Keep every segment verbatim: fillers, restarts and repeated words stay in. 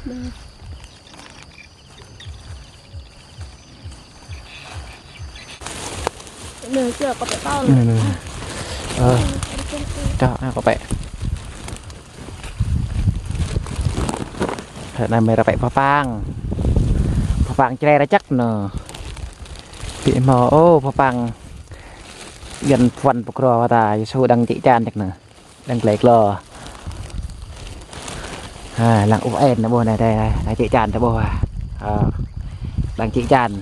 Nè, nè. Nè, nè. Ơ. Čŏk, nè, kâo pĕ. Ră anai mơi ră pĕ pơpang. Pơpang čơđai rơčăk nô. Ƀu hmâo, ôh, pơpang. Yuan pơwăn pơkro wa ta, Yêsu đang čĭ čan čăk nô. Đang glai klô. Ha, lăng ôh en nă ƀuh anai, anai, anai, anai čĭ čan ta ƀuh. Ha. Đang čĭ čan.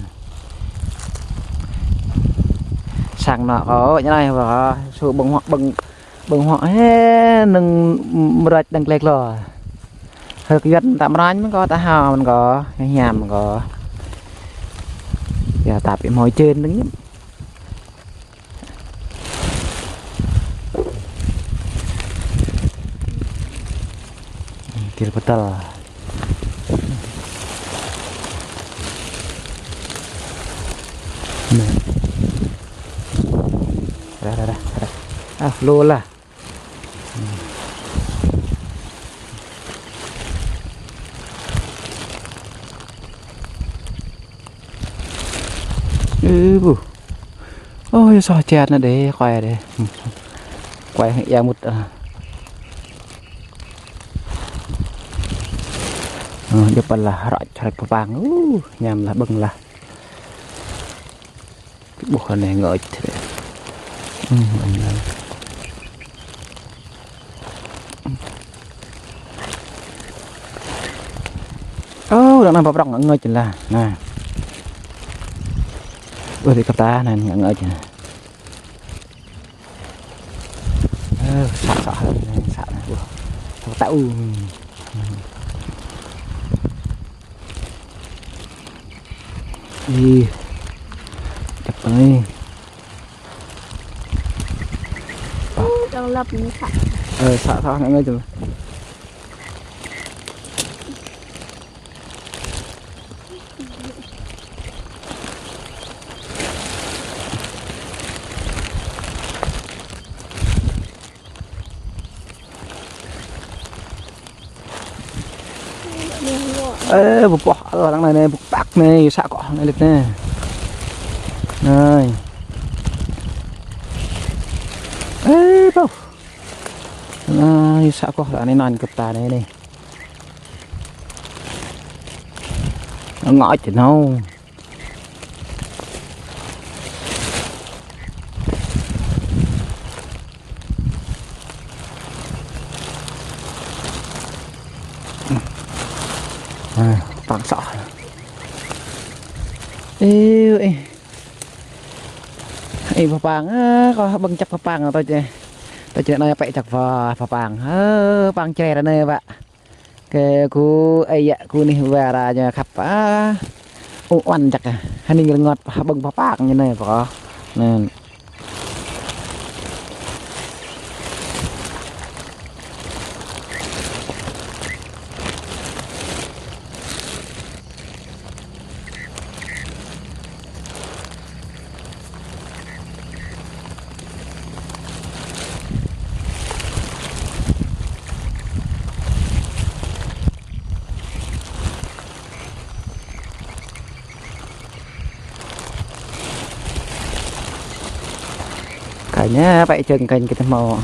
Sang nô kâo, ñu anai ƀuh. Yêsu ƀơ̆ng huă, ƀơ̆ng, ƀơ̆ng huă, hê, nưng mrôč đang glai klô. Hơ̆k Yuan ta mrôč mơ̆n kâo, ta hao mơ̆n kâo, hiam mơ̆n kâo. Yua ta ƀu hmâo jên nưng ñĕm. Kil pơtăl. Nè. Ră, ră, ră, ră. Ah, lu lah. Ơ, ƀuh. Ơ, yơh soh čat nă đe, kuai đe. Kuai hăng ia mŭt, ah. Ơ, djŏp lah, ră črĕk pơpang. Ơ, ñam lah, ƀơ̆ng lah. Ƀuh anai ngơč. Ơ, anai. Ơ, đang nao pơprŏng ngơč lah. Nă. Ơ, ƀu kăp ta, anai ngơč. Ơ, să, să, să, ƀuh. Tơ̆, tơ̆, ơ. Ih. Čăk anai. Đang lăp ñu să. Ơ, să, să, ngă ngă čơ. Ơ, pơpŏh, ơ, arăng anai, anai, pơkă anai, să akŏ anai lĕ anai. Anai. Ơ, pŏh. Anai, să akŏ, anai, anai, kơta anai, anai. Ngă čơ nao. Ơ, pang să. Ơ, ơ. Ơ, pơpang, ơ, kâo ƀơ̆ng čăp pơpang tơ čơ. Tơ čơ anai pĕ čăk pơ, pơpang. Ơ, pang črĕ ră anai, ƀă. Kơ ku, ơi yă ku anih wara ñu khăp, a. Ơ, uan čăk, a. Hơning rơngot, ƀơ̆ng pơpang ñu anai pô. Anai. Kơ ñu pĕ čơ̆ng kơ ñu kơ tơhmâo.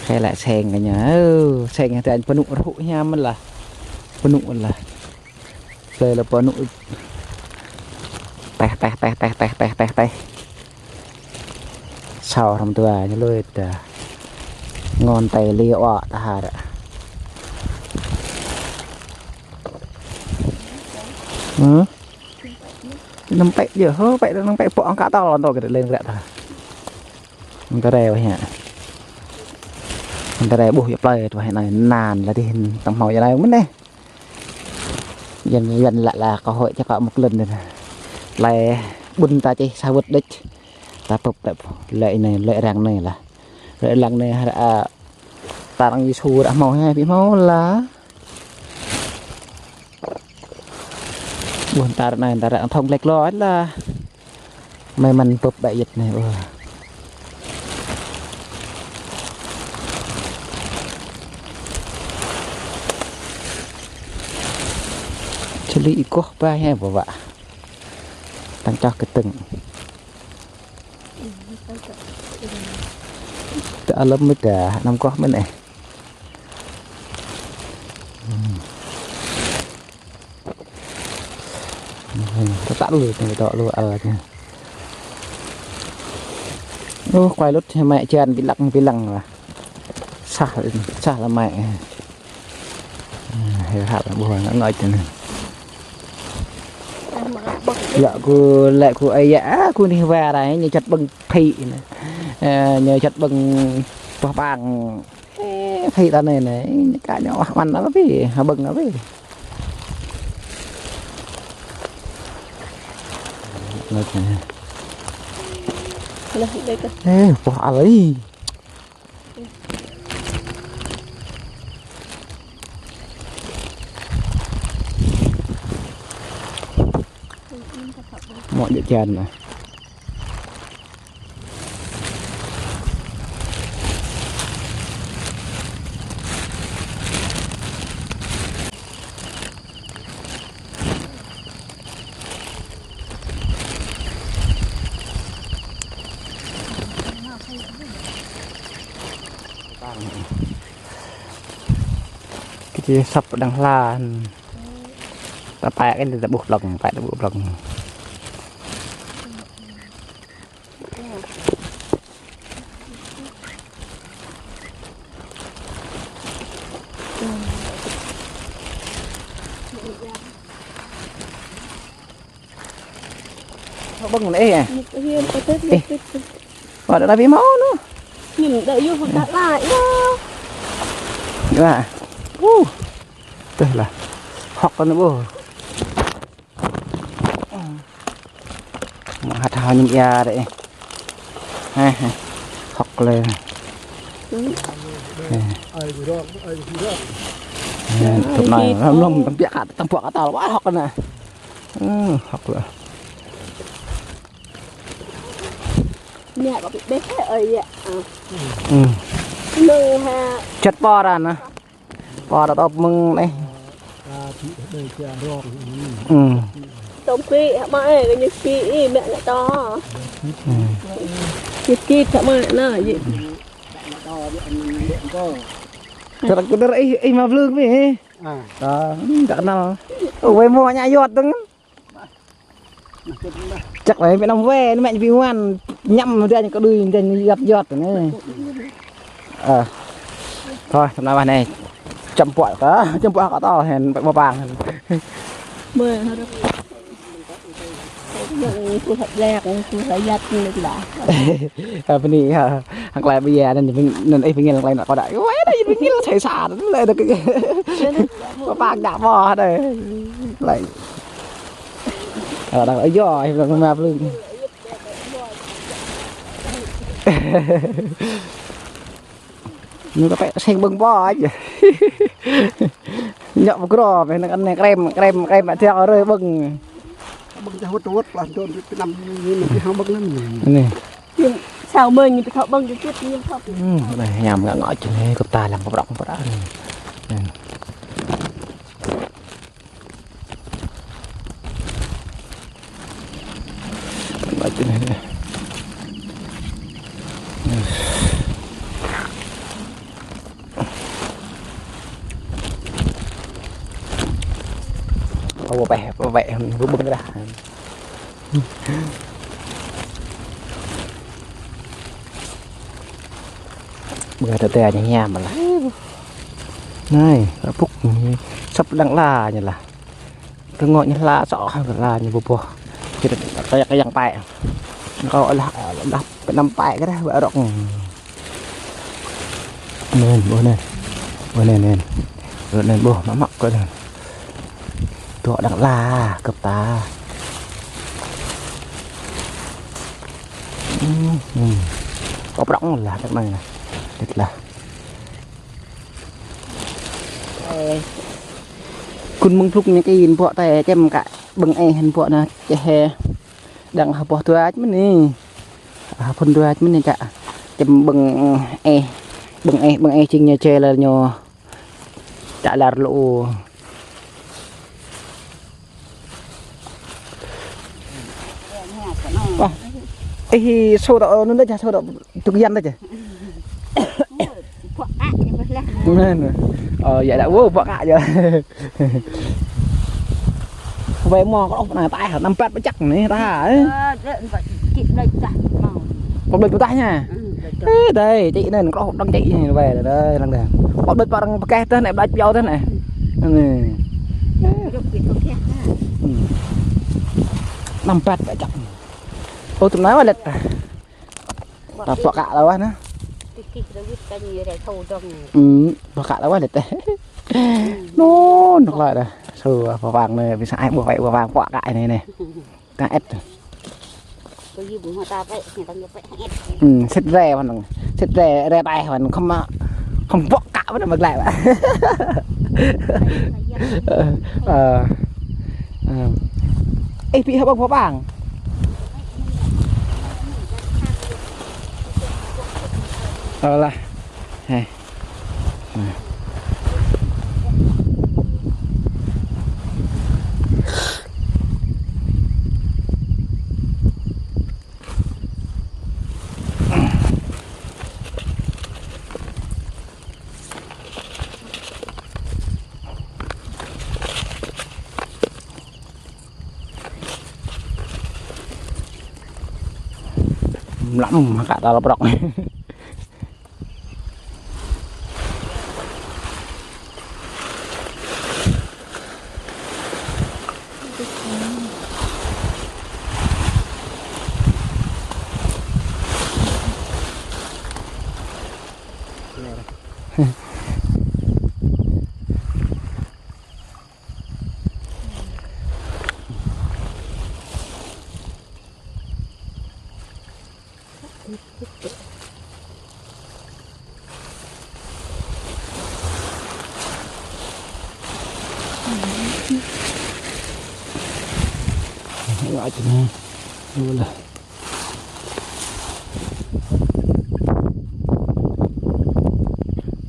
Kơ lĕ seng kơ ñu. Ơ, seng ñu tơ anai pơnŭ rơhŭ hiam lah. Pơnŭ lah. Plei lĕ pơnŭ. Teh, teh, teh. Sao hrŏm dua ñu lui ta. Ngon tơi li ôh ta hă. Hơ? Năm pĕ yơh, hơ, pĕ năm pĕ pŏk angkat tol anŭn kơ lĕ lĕ ta. Anŭn tơrê wơ̆t hă. Anŭn tơrê ƀuh yơh plei wơ̆t hă anai nan lah dih tơhmâo yơh anai mơ̆n anai. Yuan, Yuan lă lah kơ hơi čơ kơ mŭk lŏn anai. Lĕ ƀun ta čih sa wơ̆t đĕč. Ta pŭp tơ̆p lĕ anai, lĕ arăng anai lah. Lĕ arăng anai hă, a, ta arăng Yêsu ră hmâo hă, ƀu hmâo lah. Ƀuh ta ră anai, ta ră thŏng glĕk lŏ lah. Mơi mơ̆n pŭp ƀĕ yơh anai, ơ. Čơlĭ ih koh ba hă, ƀă ƀă. Tăng čoh kơtơ̆ng. Tơ alum mơ̆n ta, năm koh mơ̆n ĕh. Hmm. Hmm, tơ tơ lu, tơ tơ lu, ơ, čơ. Ơ, kuai lŭt hă mĕ, čan ƀu lăng, ƀu lăng lah. Sah, sah lah mĕ. Hơi hăp ƀuh ngă ngă čơ anai. Yă kâo lĕ kâo ơi yă, a, kâo anih wa rai, ñu čăt ƀơ̆ng phĭ anai. Ơ, ñu čăt ƀơ̆ng pơh pang. Ơ, phĭ ta anai anai, ñu ka ñu wah ƀăn anŭn pĭ, ha ƀơ̆ng anŭn pĭ. Ơ, pơh alai. Mŏ jĕ čan anai. Kơ či săp đang hla. Ta pĕ kơ ta ƀuh blŏng, pĕ ta ƀuh blŏng. Hŏk ƀơ̆ng anai ĕh. Ơ, đa đa ƀu hmâo anŭn. Ñu đa yua hŏk đa la yua. Yua. Ơ. Tơh lah. Hŏk anŭn ƀuh. Mă hăt hao ñu ia đơi. Hă, hă. Hŏk lĕ. Hă. Hă, tŭ anai, lăm lăm, tăng piă kơ, tăng puă kơ tal, wah, hŏk anai. Ơ, hŏk lĕ. Nè, có bị bếp thế ơi ạ. Ơ. Nâng ha. Čăt pô ra anai. Pô ra tŏp mơ̆ng anai. Ơ. Tŏm kĭ, hă mă ơi, kơ ñu kĭ, ih, mĕ anai to. Ơ. Ñu kĭ, hă mă anai, yă. Tơdah kơ đơr ih, ih mă blưng ih. Ơ. Ơ, ơ, dah kenal. Ơ, wai mơ̆ ñă yot dơ̆ng. Čăk lah, mĕ năm wai, anai mĕ ñu ƀu mơ̆n, ñăm dia ñu kơ đuĭ, dia ñu yap yot anai. Ơ. Thôi, tơm anai ƀah anai. Čăm puă kơ, čăm puă kơ to hen, pĕ ƀơ̆ng pang hen. Mơi, hơdơ̆k. Yang tu hăt lek, yang tu hăt yat ni lah. Apa ni, ha, hăng klai ƀiă anŭn, anŭn ih pơngil klai anŭn kơ đa. Wai, đa ñu pơngil sai sa, lĕ đa kơ. Pơpă đa ƀuh đa. Lĕ. Ơ, đa, ơ, yua, ih đa mă blưng. Ñu kơ pĕ seng ƀơ̆ng pô aja. Ñu pơkrô, pĕ anŭn krem, krem, krem, mă thiăk rơi ƀơ̆ng. Ƀơ̆ng čah wơ̆t wơ̆t, lah đon pơnăm ñu, ñu pơhăng ƀơ̆ng anŭn. Anai. Ñu sao mơi ñu pơthâo ƀơ̆ng čut čut ñu thâo. Hmm, anai hiam ngă ngă čơ anai, kơp ta lăng kơp rŏk kơp rŏk. Anai. Anai čơ anai. Ơ, pĕ, pĕ, pĕ, ƀu ƀơ̆ng rah. Ƀơ̆ng rah tơtê ñu hiam mă lah. Anai, pŭk, săp đang la ñu lah. Rơngot ñu hla sŏ hăng la ñu ƀu ƀuh. Čơdơ̆ng kơ yang, kơ yang pĕ. Kâo lah, lah pơnăm pĕ kơ dah ƀă rŏk. Anai, ƀuh anai. Ƀuh anai, anai. Ƀuh anai, ƀuh mă mă kơ anai. Tŏ đang la kơp ta. Hmm, hmm. Kơ prŏng lah, kơ anai lah. Đĕt lah. Kŭn mơ̆ng plŭk ñu kơ in pŏk tơi čem kă ƀơ̆ng ih hăn pŏk anai čeh he. Đang ha pŏh tuač mơ̆n anai. Ha phŭn tuač mơ̆n anai kă. Čem ƀơ̆ng ih, ƀơ̆ng ih, ƀơ̆ng ih čing ñu čeh lĕ ñu. Čă lar lu. Ih, sô tơ, ơ, anŭn đôč, sô tơ, tŭk yan đôč. Bŏk kă ñu bơh lah. Anŭn. Ơ, yă đă, wơ, bŏk kă yơh. Wai mơ̆, kơ ôh, anai taih, năm păt pơčăk anai, ta, ơ. Ơ, dơ̆, bŏk kit đôč tah mơ̆. Bŏk đôč tah ñu. Ơ, dơ̆. Ơ, dai, čĭ anŭn, kơ ôh, đang čĭ anai, wai, dai, lăng dai. Bŏk đôč pơ arăng pơkeh tah anai, đôč pioh tah anai. Anai. Dŏ kit pơkeh tah. Năm păt pơčăk. Ôh, tŭm anai wơ̆t lĕ. Ta bŏk kă lĕ wơ̆t anai. Tikih rơwit kơ ñu rai thâo dơ̆ng. Ư, bŏk kă lĕ wơ̆t lĕ. Nô, nŏk lơi đah. Sô, pơwang anai, ƀing sa ai ƀuh wai pơwang bŏk kă anai anai. Ta ĕt. Kơ yơh ƀuh ta pĕ, ñu ta ñu pĕ ĕt. Ư, sĭt rai wơ̆t anai. Sĭt rai, rai taih wơ̆t anai. Khŏm mă, khŏm bŏk kă wơ̆t anai mă glaĭ wơ̆t. Ơ, ơ. Ơ. Ih, ƀu hơbăng pơwang. Ơ lah. Hei. Mlăm, kă tal prŏk.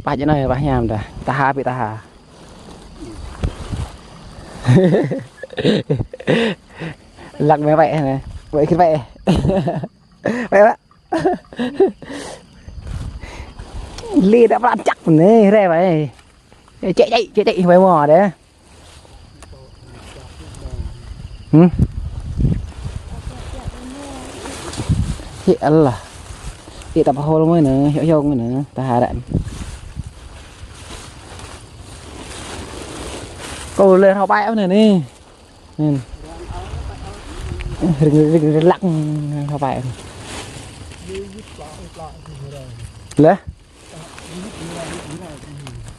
Pah jơnai, pah hiam dah. Taha, ƀu taha. Lăng mơ̆ wai anai. Wai kơ wai. Wai, wai. Lĕ đă pran čăk anai, rai wai. Čĕ čĕ, čĕ čĕ, wai mơ̆ đah. Hm? Ih, alah. Ih, ta pơhol mơ̆ anai, hiong hiong anai, ta hơrăn. Kâo lĕ rơbeh anai anai. Anai. Ring, ring, ring lăng, rơbeh. Lah.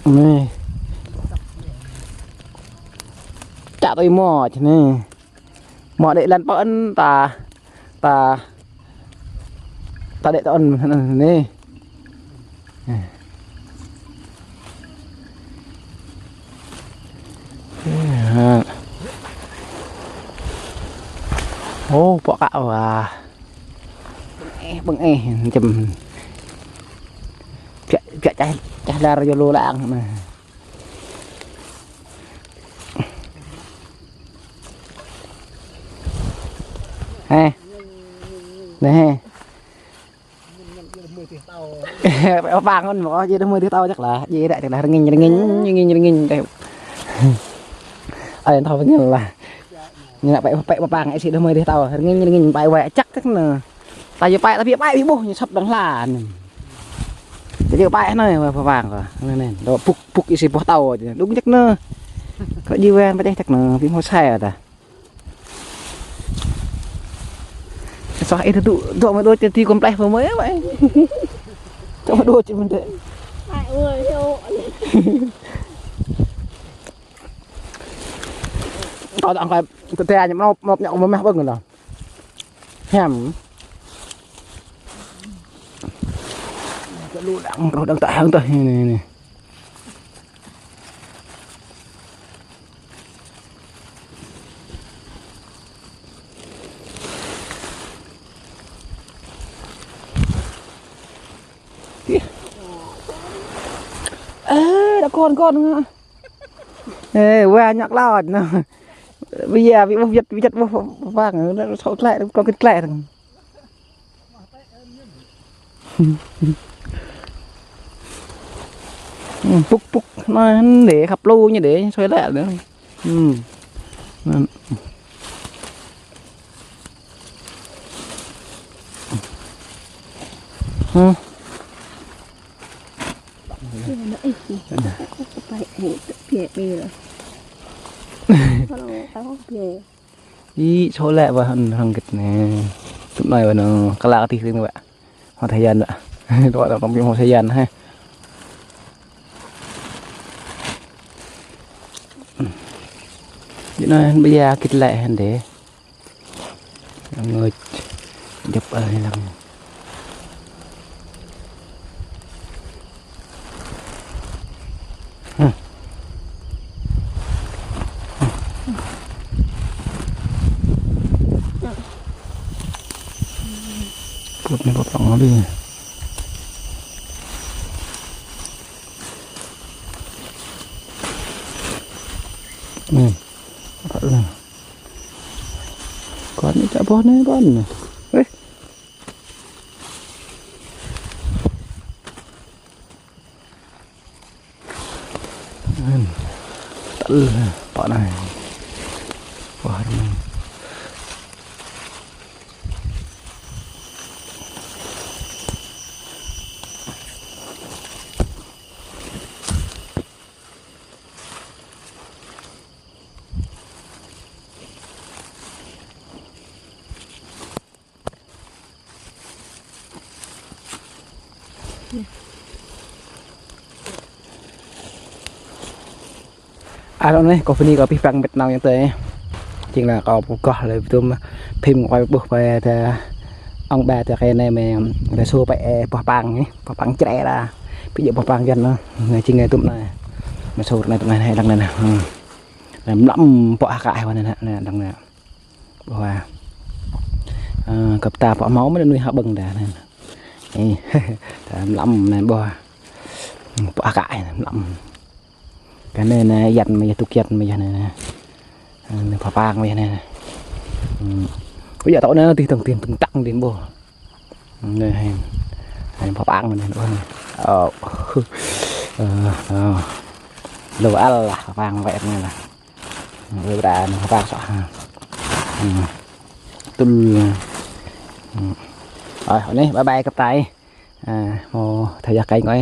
Anai. Čăk tui mơ̆ čih anai. Mơ̆ đĕ lăn pơ anŭn ta, ta, ta đĕ tơ anŭn anai. Ơ, pŏk kă wah. Ƀơ̆ng ih, ƀơ̆ng ih, čem. Biă, biă čah, čah lar yơh lu lăng anai. Hei. Anai hei. Pĕ pang kon mơ̆, jĕ đah mơi tih tâo čăk lah, jĕ đah čăk lah, rơnging, rơnging, rơnging, rơnging, tĕh. Ai, thâo pơngil lah. Ñu nă pĕ, pĕ pang, ai sĭ đah mơi tih tâo, rơnging, rơnging, pĕ wai čăk čăk anai. Ta jĕ pĕ, ta ƀiă pĕ, ƀu ƀuh, ñu săp đang hla anai. Ta jĕ pĕ anai, wai pơwang kơ. Anai, anai, dŏ pŭk, pŭk ai sĭ boh tâo, đŭng čăk anai. Kơ jĕ wai pơčeh čăk anai, ƀing hmâo sai ta. Soh ih tŭ, tŭ mă đôč ti kơmpleh pơ mơi wai. Tŭ mă đôč mơ̆n tĕ. Tơdah kơ tơtê ñu mơ̆, mơ̆ ñu mơ̆ mah ƀơ̆ng lah. Hiam. Kơ lu đang, kơ lu đang tah hăng tah anai, anai. Ơ, đah kon kon ngă. Ơ, wai ñu klot anai. Ƀiă, ƀiă ƀuh, ƀiă, ƀiă ƀuh pang, anai, sŏ klĕ, kon kĭt klĕ. Pŭk pŭk, anai hăn đĕ, khăp lu ñu đĕ, sui lĕ đĕ. Ih, sôi lĕ wah, hăng gĭt anai. Tŭm anai wah, anŭn kơla kơtih tring wah. Hoa Thái Lan wah. Dŏ dŏ tŏng ƀing hoa Thái Lan hă. Djơ̆ anai ƀu djơ̆ gĭt lĕ hăn đĕ. Ngơi. Djŏp ơi lăng. Put anai put lăng đi. Anai. Kơ anai čă boh anai ƀôn anai. Ê. Anai. Tơl, pă anai. Wah, rơmang. Alo anai, kâo bơni kơ abih bang met nao yang tơi. Jing lah kâo pơgôh lĕ ƀu tŭm phim kâo ƀuh pơ ta ŏng ba ta kơ anai mơ̆ ta su pơ, ơ, boh pang anai, boh pang čre lah. Ƀu djơ̆ boh pang jăn anai. Anai jing anai tŭm anai. Mă su anai tŭm anai, anai lăng anai. Anai mlam pŏk hơkă hơwan anai, anai lăng anai. Ƀuh wa. Ơ, kơ ta pŏk hmâo mơ̆n anŭn hă ƀơ̆ng ta anai. Ê, ta mlam anai ƀuh wa. Pŏk hơkă anai mlam. Kơ anai anai yăn mơ̆ yơh, tŭk yăn mơ̆ yơh anai. Anai pha pang mơ̆ yơh anai. Ƀu djơ̆ tŏ anai tih tơ̆ng tih tơ̆ng tăng tih ƀuh. Anai hă. Anai pha pang mơ̆n anai ƀuh anai. Ơ. Ơ, ơ. Lu al lah pha pang wĕ anai lah. Ơ, ƀră anai pha pang soh ha. Tŭl. Ơ, anai bye bye kơ ta. Ơ, hmâo thâo yơh kênh kâo,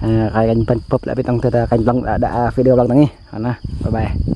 ơ, kênh bơ̆n pơp lĕ ƀing tŏng tơ kênh blŏng đa, đa video blŏng tŏng ih. Anai, bye bye.